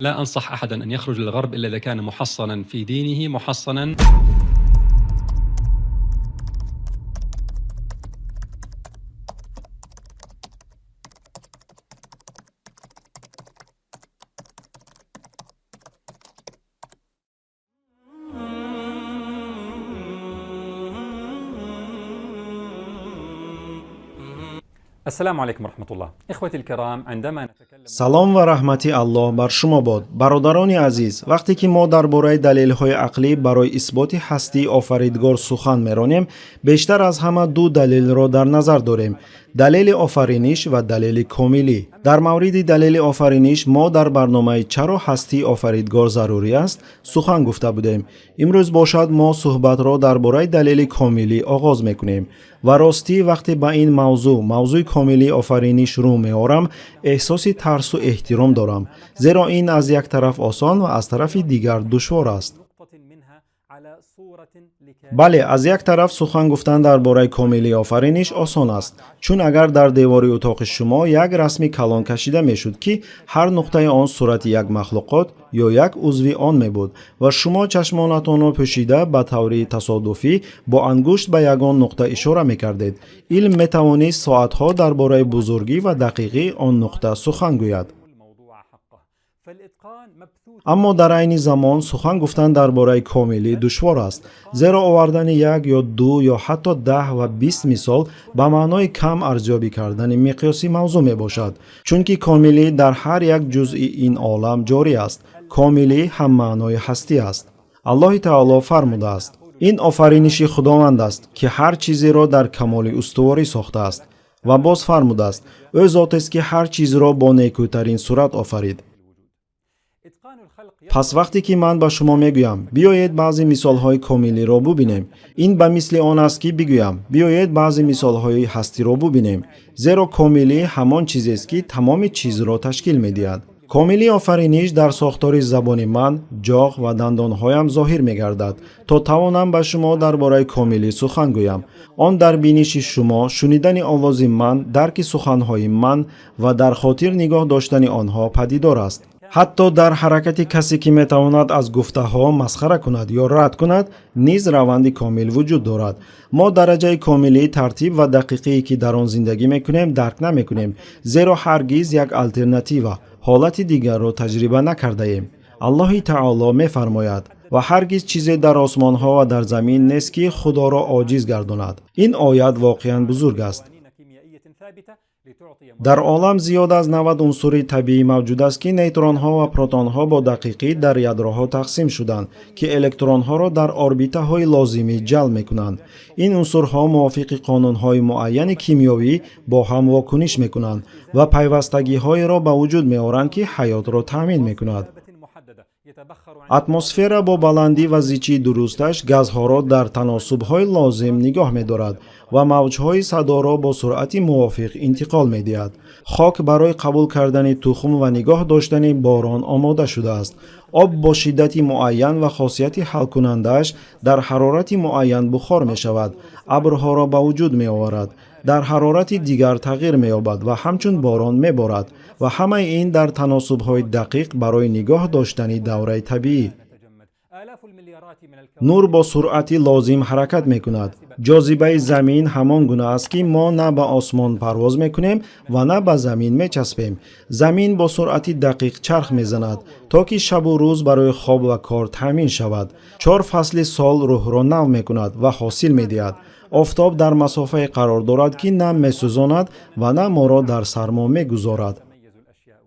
لا أنصح أحدا أن يخرج للغرب إلا إذا كان محصنا في دينه، محصنا. السلام عليكم ورحمة الله. إخوتي الكرام، عندما نتكلم Салом ва раҳмати Аллоҳ бар шумо бод, бародарони азиз. Вақте ки мо дар бораи далелҳои ақлӣ барои исботи ҳастии офаридгор сухан меронем, бештар аз ҳама ду далелро дар назар дорем: далели офариниш ва далели комилӣ. Дар мавриди далели офариниш мо дар барномаи «Чаро ҳастии офаридгор зарурӣ аст» сухан гуфта будем. Имрӯз бошад, мо суҳбатро дар бораи далели комилӣ оғоз мекунем. Ва ростӣ, вақте ба ин мавзӯъ, мавзӯи комилии офариниш, рӯ меорам, эҳсоси тарсу эҳтиром дорам, зеро ин аз як тараф осон ва аз тарафи дигар душвор аст. نقطة منها على صورة لكائن Бале, аз як тараф сухан гуфтан дар бораи комилии офариниш осон аст, чун агар дар девори утоқи шумо як расми калон кашида мешуд, ки ҳар нуқтаи он сурати як махлуқот ё як узви он мебуд, ва шумо чашмонатонро пӯшида ба таври тасодуфӣ бо ангушт ба ягон нуқта ишора мекардед, илм метавонист соатҳо дар бораи бузургӣ ва дақиқии он нуқта сухан гӯяд. الموضوع حقه، فالإتقان مبثوث. Аммо дар айни замон сухан гуфтан дар бораи комилӣ душвор аст, зеро овардани як ё ду ё ҳатто 10 ва 20 мисол ба маънои кам арзёбӣ кардани миқёси мавзӯъ мебошад, чунки комилӣ дар ҳар як ҷузъи ин олам ҷорӣ аст. Комилӣ ҳаммаънои ҳастӣ аст. Аллоҳи таоло фармудааст: «Ин офариниши Худованд аст, ки ҳар чизеро дар камоли устуворӣ сохтааст». Ва боз фармудааст: «Ӯ зотест, ки ҳар чизро бо некӯтарин сурат офарид». إتقان الخلق Пас вақте ки ман ба шумо мегӯям: «Биёед, баъзе мисолҳои комилиро бубинем», ин ба мисли он аст, ки бигӯям: «Биёед, баъзе мисолҳои ҳастиро бубинем», зеро комилӣ ҳамон чизест, ки тамоми чизро ташкил медиҳад. Комилии офариниш дар сохтори забони ман, ҷоғ ва дандонҳоям зоҳир мегардад, то тавонам ба шумо дар бораи комилӣ сухан гӯям. Он дар биниши шумо, шунидани овози ман, дарки суханҳои ман ва дар хотир нигоҳ доштани онҳо падидор аст. Ҳатто дар ҳаракати касе, ки метавонад аз гуфтаҳо масхара кунад ё рад кунад, низ раванди комил вуҷуд дорад. Мо дараҷаи комилии тартиб ва дақиқие, ки дар он зиндагӣ мекунем, дарк намекунем, зеро ҳаргиз як алтернатива, ҳолати дигарро таҷриба накардаем. Аллоҳи таоло мефармояд: «Ва ҳаргиз чизе дар осмонҳо ва дар замин нест, ки Худоро оҷиз гардонад». Ин оят воқеан бузург аст. قوانين كيميائية ثابتة لتعطي Дар олам зиёд аз 90 унсури табиӣ мавҷуд аст, ки нейтронҳо ва протонҳо бо дақиқӣ дар ядроҳо тақсим шуданд, ки электронҳоро дар орбитаҳои лозимӣ ҷалб мекунанд. Ин унсурҳо мувофиқи қонунҳои муайяни кимиёвӣ бо ҳам вокуниш мекунанд ва пайвастагиҳоеро ба вуҷуд меоранд, ки ҳаётро таъмин мекунад. ثابت محددة يتبخر عن Атмосфера бо баландӣ ва зичии дурусташ газҳоро дар таносубҳои лозим нигоҳ медорад ва мавҷҳои садоро бо суръати мувофиқ интиқол медиҳад. Хок барои қабул кардани тухм ва нигоҳ доштани борон омода шудааст. Об бо шиддати муайян ва хосияти ҳалкунандааш дар ҳарорати муайян бухор мешавад, абрҳоро ба вуҷуд меоварад, дар ҳарорати дигар тағйир меёбад ва ҳамчун борон меборад, ва ҳамаи ин дар таносубҳои дақиқ барои нигоҳ доштани давраи табиӣ. نتجمد. آلاف المليارات من الكواكب Нур бо суръати лозим ҳаракат мекунад. Ҷозибаи замин ҳамон гуна аст, ки мо на ба осмон парвоз мекунем ва на ба замин мечаспем. Замин бо суръати дақиқ чарх мезанад, то ки шабу рӯз барои хоб ва кор таъмин шавад. Чор фасли сол рӯҳро нав мекунад ва ҳосил медиҳад. Офтоб дар масофае қарор дорад, ки на месӯзонад ва на моро дар сармо мегузорад. تتميز الأشياء،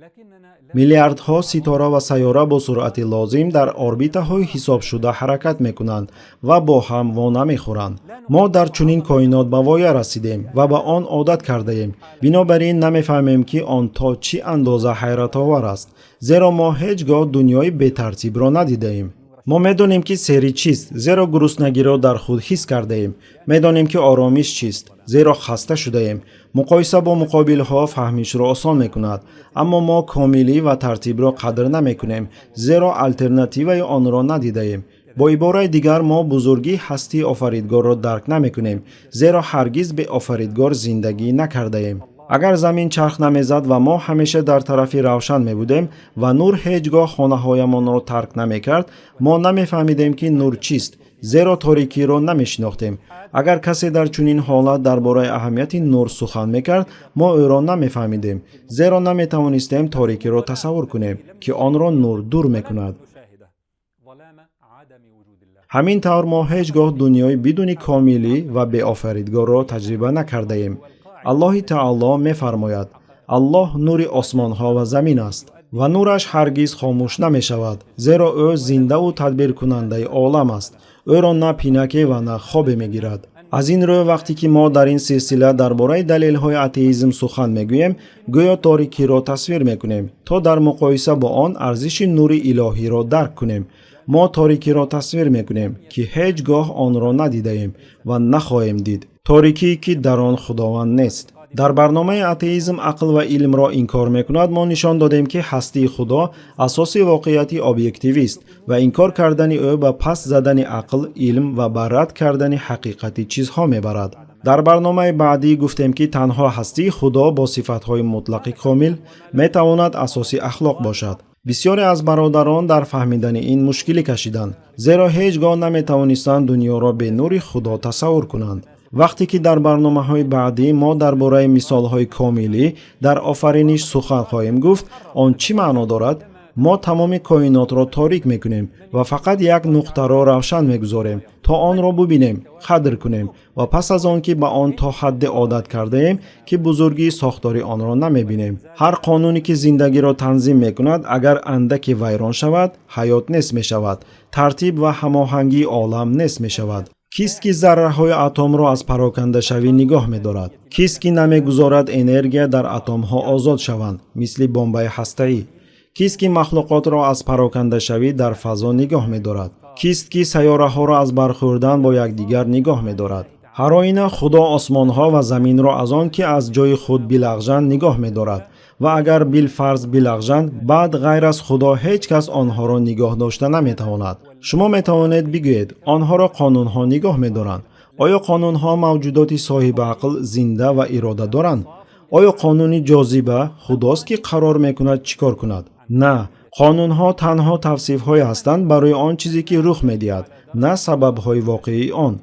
لكننا لا Миллиардҳо ситора ва сайёра бо суръати лозим дар орбитаҳои ҳисобшуда ҳаракат мекунанд ва бо ҳам во намехӯранд. Мо дар чунин коинот ба воя расидем ва ба он одат кардаем, бинобар ин намефаҳмем, ки он то чӣ андоза ҳайратовар аст, зеро мо ҳеҷ гоҳ дунёи бетартибро надидаем. Мо медонем, ки серӣ чист, зеро гуруснагиро дар худ ҳис кардаем. Медонем, ки оромиш чист, зеро хаста шудаем. Муқоиса бо муқобилҳо фаҳмишро осон мекунад, аммо мо комилӣ ва тартибро қадр намекунем, зеро алтернативаи онро надидаем. Бо ибораи дигар, мо бузургии ҳастии офаридгорро дарк намекунем, зеро ҳаргиз бе офаридгор зиндагӣ накардаем. Агар замин чарх намезад ва мо ҳамеша дар тарафи равшан мебудем ва нур ҳеҷ гоҳ хонаҳоямонро тарк намекард, мо намефаҳмидем, ки нур чист, зеро торикиро намешинохтем. Агар касе дар чунин ҳолат дар бораи аҳамияти нур сухан мекард, мо ӯро намефаҳмидем, зеро наметавонистем торикиро тасаввур кунем, ки онро нур дур мекунад. Ҳамин тавр мо ҳеҷ гоҳ дунёи бидуни комилӣ ва беофаридгорро таҷриба накардаем. Аллоҳи таоло мефармояд: «Аллоҳ нури осмонҳо ва замин аст ва нураш ҳаргиз хомӯш намешавад, зеро ӯ зиндаву тадбиркунандаи олам аст. Ӯро на пинаке ва на хобе мегирад». Аз ин рӯ, вақте ки мо дар ин силсила дар бораи далелҳои атеизм сухан мегӯем, гӯё торикиро тасвир мекунем, то дар муқоиса бо он арзиши нури илоҳиро дарк кунем. Мо торикиро тасвир мекунем, ки ҳеҷ гоҳ онро надидаем ва нахоҳем дид, торикие, ки дар он Худованд нест. Дар барномаи «Атеизм ақл ва илмро инкор мекунад» мо нишон додем, ки ҳастии Худо асоси воқеияти объективист ва инкор кардани ӯ ба паст задани ақл, илм ва ба рад кардани ҳақиқати чизҳо мебарад. Дар барномаи баъдӣ гуфтем, ки танҳо ҳастии Худо бо сифатҳои мутлақи комил метавонад асоси ахлоқ бошад. Бисёре аз бародарон дар фаҳмидани ин мушкилӣ кашиданд, зеро ҳеҷ гоҳ наметавонистанд дунёро бе нури Худо тасаввур кунанд. Вақте ки дар барномаҳои баъдӣ мо дар бораи мисолҳои комилӣ дар офариниш сухан хоҳем гуфт, он чӣ маъно дорад? Мо тамоми коинотро торик мекунем ва фақат як нуқтаро равшан мегузорем, то онро бубинем, қадр кунем ва пас аз он ки ба он то ҳадде одат кардаем, ки бузургии сохтори онро намебинем. Ҳар қонуне, ки зиндагиро танзим мекунад, агар андаке вайрон шавад, ҳаёт нест мешавад, тартиб ва ҳамоҳангии олам нест мешавад. Кист, ки зарраҳои атомро аз парокандашавӣ нигоҳ медорад? Кист, ки намегузорад энергия дар атомҳо озод шаванд, мисли бомбаи ҳастаӣ? Кист, ки махлуқотро аз парокандашавӣ дар фазо нигоҳ медорад? Кист, ки сайёраҳоро аз бархӯрдан бо якдигар нигоҳ медорад? Ҳар оина Худо осмонҳо ва заминро аз он ки аз ҷои худ билағжанд нигоҳ медорад ва агар билфарз билағжанд, баъд ғайр аз Худо ҳеҷ кас онҳоро нигоҳ дошта наметавонад. Шумо метавонед бигӯед: онҳоро қонунҳо нигоҳ медоранд. Оё қонунҳо мавҷудоти соҳибақл, зинда ва ирода доранд? Оё қонуни ҷозиба Худост, ки қарор мекунад чӣ кор кунад? На, қонунҳо танҳо тавсифҳое ҳастанд барои он чизе, ки рух медиҳад, на сабабҳои воқеии он.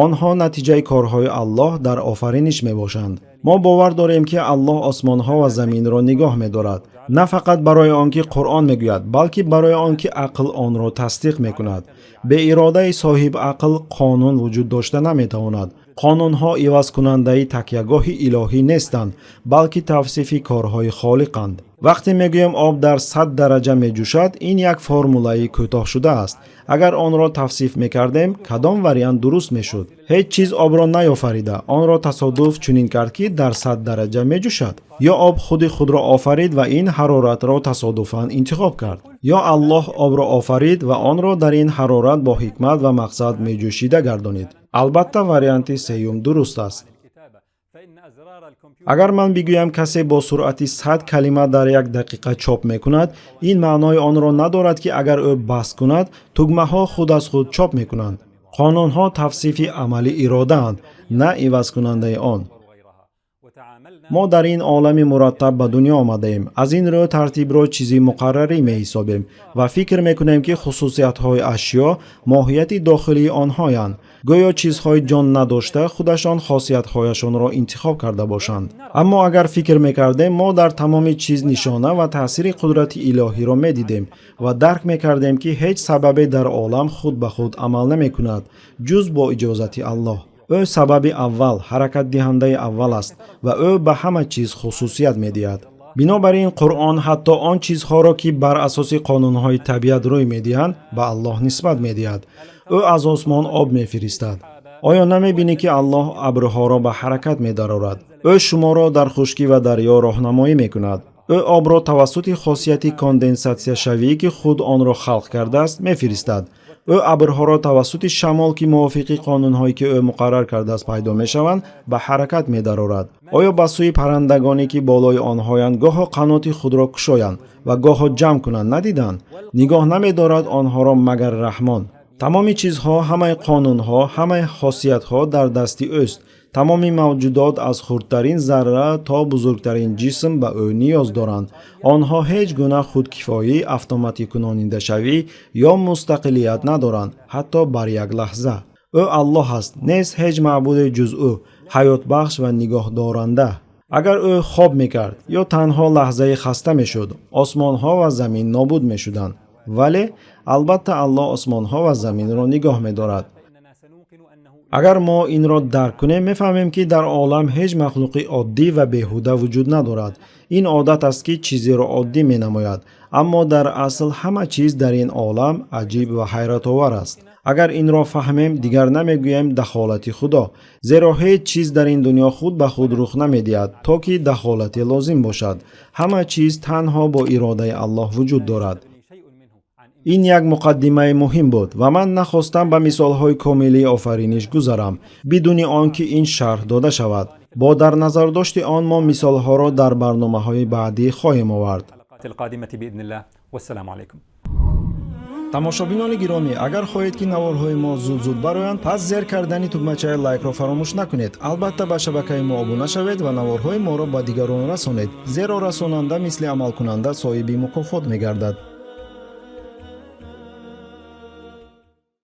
Онҳо натиҷаи корҳои Аллоҳ дар офариниш мебошанд. Мо бовар дорем, ки Аллоҳ осмонҳо ва заминро нигоҳ медорад, на фақат барои он ки Қуръон мегӯяд, балки барои он ки ақл онро тасдиқ мекунад. Бе иродаи соҳибақл қонун вуҷуд дошта наметавонад. Қонунҳо ивазкунандаи такягоҳи илоҳӣ нестанд, балки тавсифи корҳои Холиқанд. Вақте мегӯем об дар 100 дараҷа меҷӯшад, ин як формулаи кӯтоҳшуда аст. Агар онро тавсиф мекардем, кадом вариант дуруст мешуд? Ҳеҷ чиз обро наёфарида, онро тасодуф чунин кард, ки дар 100 дараҷа меҷӯшад? Ё об худи худро офарид ва ин ҳароратро тасодуфан интихоб кард? Ё Аллоҳ обро офарид ва онро дар ин ҳарорат бо ҳикмат ва мақсад меҷӯшида гардонид? Албатта, варианти сеюм дуруст аст. Агар ман бигӯям, касе бо суръати 100 калима дар як дақиқа чоп мекунад, ин маънои онро надорад, ки агар ӯ бас кунад, тугмаҳо худ аз худ чоп мекунанд. Қонунҳо тавсифи амали иродаанд, на ивазкунандаи он. Мо дар ин олами мураттаб ба дунё омадаем. Аз ин рӯ тартибро чизи муқаррарӣ меҳисобем ва фикр мекунем, ки хусусиятҳои ашё моҳияти дохилии онҳоянд, гӯё чизҳои ҷон надошта худашон хосиятҳояшонро интихоб карда бошанд. Аммо агар фикр мекардем, мо дар тамоми чиз нишона ва таъсири қудрати илоҳиро медидем ва дарк мекардем, ки ҳеҷ сабабе дар олам худ ба худ амал намекунад, ҷуз бо иҷозати Аллоҳ. Ӯ сабаби аввал, ҳаракатдиҳандаи аввал аст ва ӯ ба ҳама чиз хусусият медиҳад. Бинобар ин Қуръон ҳатто он чизҳоро, ки бар асоси қонунҳои табиат рӯй медиҳанд, ба Аллоҳ нисбат медиҳад. Ӯ аз осмон об мефиристад. Оё намебинӣ, ки Аллоҳ абрҳоро ба ҳаракат медарорад? Ӯ шуморо дар хушкӣ ва дарё роҳнамоӣ мекунад. Ӯ обро тавассути хосияти конденсатсияшавӣ, ки худ онро халқ кардааст, мефиристад. Ӯ абрҳоро тавассути шамол, ки мувофиқи қонунҳое, ки ӯ муқаррар кардааст, пайдо мешаванд, ба ҳаракат медарорад. Оё ба сӯи паррандагоне, ки болои онҳоянд, гоҳо қаноти худро кушоянд ва гоҳо ҷамъ кунанд, надиданд? Нигоҳ намедорад онҳоро, магар Раҳмон. Тамоми чизҳо, ҳамаи қонунҳо, ҳамаи хосиятҳо дар дасти ӯст. Тамоми мавҷудот аз хурдтарин зарра то бузургтарин ҷисм ба ӯ ниёз доранд. Онҳо ҳеҷ гуна худкифоӣ, автоматикунонидашавӣ ё мустақилият надоранд, ҳатто бар як лаҳза. Ӯ Аллоҳ аст, нест ҳеҷ маъбуде ҷуз ӯ, ҳаётбахш ва нигоҳдоранда. Агар ӯ хоб мекард ё танҳо лаҳзае хаста мешуд, осмонҳо ва замин нобуд мешуданд. Вале албатта, Аллоҳ осмонҳо ва заминро нигоҳ медорад. Агар мо инро дарк кунем, мефаҳмем, ки дар олам ҳеҷ махлуқи оддӣ ва беҳуда вуҷуд надорад. Ин одат аст, ки чизеро оддӣ менамояд, аммо дар асл ҳама чиз дар ин олам аҷиб ва ҳайратовар аст. Агар инро фаҳмем, дигар намегӯем дахолати Худо, зеро ҳеҷ чиз дар ин дунё худ ба худ рух намедиҳад, то ки дахолате лозим бошад. Ҳама чиз танҳо бо иродаи Аллоҳ вуҷуд дорад. Ин як муқаддимаи муҳим буд ва ман нахостам ба мисолҳои комилии офариниш гузарам, бидуни он ки ин шарҳ дода шавад. Бо дар назардошти он мо мисолҳоро дар барномаҳои баъдӣ хоҳем овард. الحلقات القادمة بإذن الله، والسلام عليكم. Тамошобинони гиромӣ, агар хоҳед, ки наворҳои мо зуд-зуд бароянд, пас зер кардани тугмачаи лайкро фаромӯш накунед. Албатта, ба шабакаи мо обуна шавед ва наворҳои моро ба дигарон расонед, зеро расонанда мисли амалкунанда соҳиби мукофот мегардад.